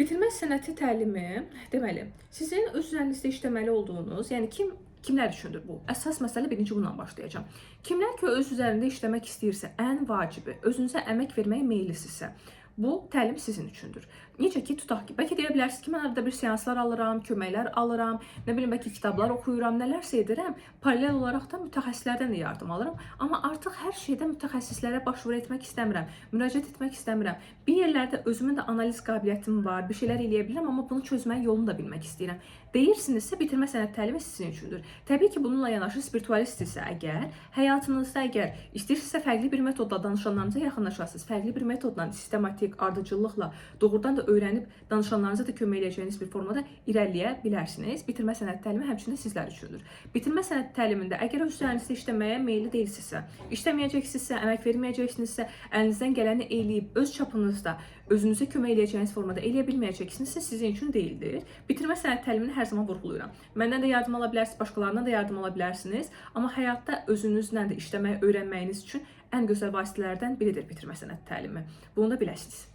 Bitirmə sənəti təlimi, deməli, sizin öz üzərinizdə işləməli olduğunuz, yəni kimlər üçündür bu? Əsas məsələ birinci bundan başlayacağam. Kimlər ki öz üzərində işləmək istəyirsə, ən vacibi, özünüzə əmək verməyə meyillisinizsə, bu təlim sizin üçündür. Necə ki, tutaq ki, bəlkə deyə bilərsiniz ki, mən arada bir seanslar alıram, köməklər alıram, nə bilim, bəlkə kitablar oxuyuram, nələrsə edirəm. Paralel olaraq da mütəxəssislərdən də yardım alıram. Amma artıq hər şeydə mütəxəssislərə başvuru etmək istəmirəm, müraciət etmək istəmirəm. Bir yerlərdə özümün də analiz qabiliyyətim var, bir şeylər eləyə bilirəm, amma bunu çözməyin yolunu da bilmək istəyirəm. Deyirsinizsə, bitirmə sənəti təlimi sizin üçündür. Təbii ki, bununla yanaşı spiritualistsinizsə əgər, həyatınızda əgər istəyirsinizsə fərqli bir metodla danışanlarınıza yaxınlaşasınız, fərqli bir metodla, sistematik, ardıcıllıqla doğrudan da öyrənib danışanlarınıza da kömək eləyəcəyiniz bir formada irəliləyə bilərsiniz. Bitirmə sənəti təlimi həmçinin sizlər üçündür. Bitirmə sənəti təlimində əgər öz üzərinizdə işləməyə meyilli deyilsinizsə, işləməyəcəksinizsə, əmək verməyəcəksinizsə, əlinizdən gələni eləyib öz çapınızda özünüzə kömək eləyəcəyiniz formada eləyə bilməyəcəksinizsə, sizin üçün deyildir. Bitirmə sənəti təlimini hər zaman vurğulayıram. Məndən də yardım ala bilərsiniz, başqalarından da yardım ala bilərsiniz, amma həyatda özünüzlə də işləməyi öyrənməyiniz üçün ən gözəl vasitələrdən biridir bitirmə sənəti təlimi. Bunu da biləsiniz.